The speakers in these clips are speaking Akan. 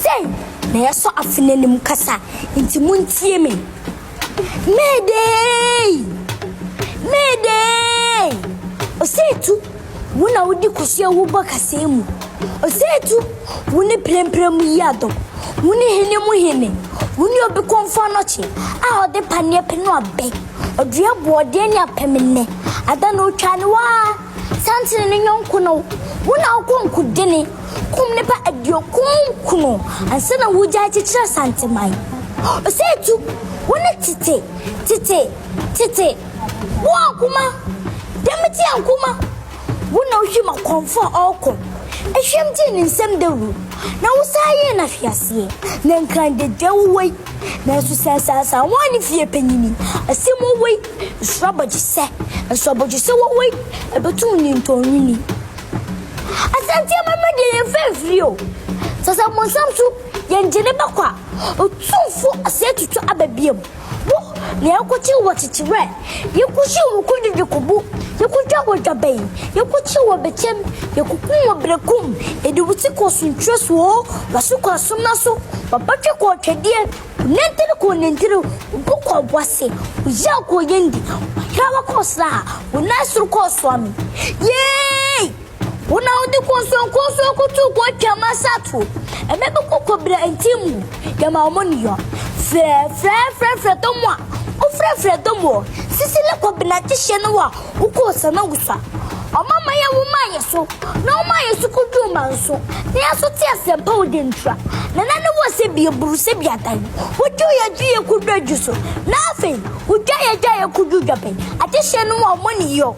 Sei na yɛsɔ afena anim kasa, nti montie me. Mayday! Mayday! Osetu, wo na wodi kosua wu bɔ kasɛɛ mu. Osetu, wo ne prɛmprɛ mu yi adɔ. Wo ne hene mu hene. Wo ne obi kɔmfo anɔkye a ɔde paneɛ pɛ no abɛ. Ɔdua boɔdeɛ ne apɛmennɛ. Ada na otwa ne waa. Santene ne yɔnko no. Wo na wokɔ nkodene kum nnipa 99 ansa na wogyae kyekyere Asanteman. Osetu, wo ne tete, tete, tete, wo ankoma, dɛm ti ankoma. Wo na wohwim akɔmfo a ɔrekɔ ehwim gyee ne nsam dawuru, na wosan yɛɛ no ahweaseɛ. Na nkran dagya wowɔ yi, nanso sɛ nsansan wɔn ne fie panyini, asɛm wɔ yi, nsoro abɔgyesɛ, nso abɔgyesɛ wɔ yi, ɛbɛto nnintɔnwini. Asante amammerɛ deɛ yɛmfa mfiri o. Sɛ sɛ bonsam so yɛngye ne ba kwa, otumfo asɛe tutu aba biam. Wo na yɛkɔkye wɔ kyekyerɛ, yɛkɔhye wɔ kodwodwo kobo, yɛkɔdwa wɔ dwabɛn, yɛkɔkye wɔ bɛkyɛm, yɛkɔkum wɔ berɛkum, yɛde wo ti kɔɔ sontwerɛ so o, w'aso kɔɔ asomna so, w'abatwɛ kɔɔ twɛdeɛ, wo nantiri kɔɔ nantiri, wo bo kɔɔ boase, wo yaw kɔɔ yɛndi, w'ahrawa kɔɔ sraha, wo nan soro kɔɔ soame. Yei! Wo na wode nkɔnsɔnkɔnsɔn kotow kotwa m'asato, ɛmɛ bi kɔ kɔbira nti mu, yɛma wɔn nnua. Frɛ frɛ frɛ frɛ dɔm a, wofrɛ frɛ dɔm wɔ, sisi ne kɔbena gyehyɛ no a, wokɔɔ sama wusua. Ɔma ma yɛ wo maa yɛ so, na wo maa yɛ so koduu manso, na yɛ so te asɛmpa wo de ntura. Nana ne wɔ sɛ bi eburu sɛ bi adan, wodwo yɛ dwo yɛ kodu adwu so, na afei wodwa yɛ dwa yɛ kodu dwabɛn, agyehyɛ no a wɔn ne yɔ.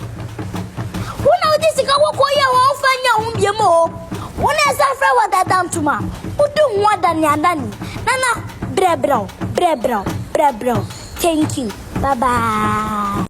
Wo na wode sika kɔkɔɔ yɛ wɔn fa nya ho biam o. Wo na ɛsan frɛ wɔ dada ntoma. Wodi ho adane adane. Nana, brɛbrɛw, brɛbrɛw, brɛbrɛw. Thank you. Bye bye.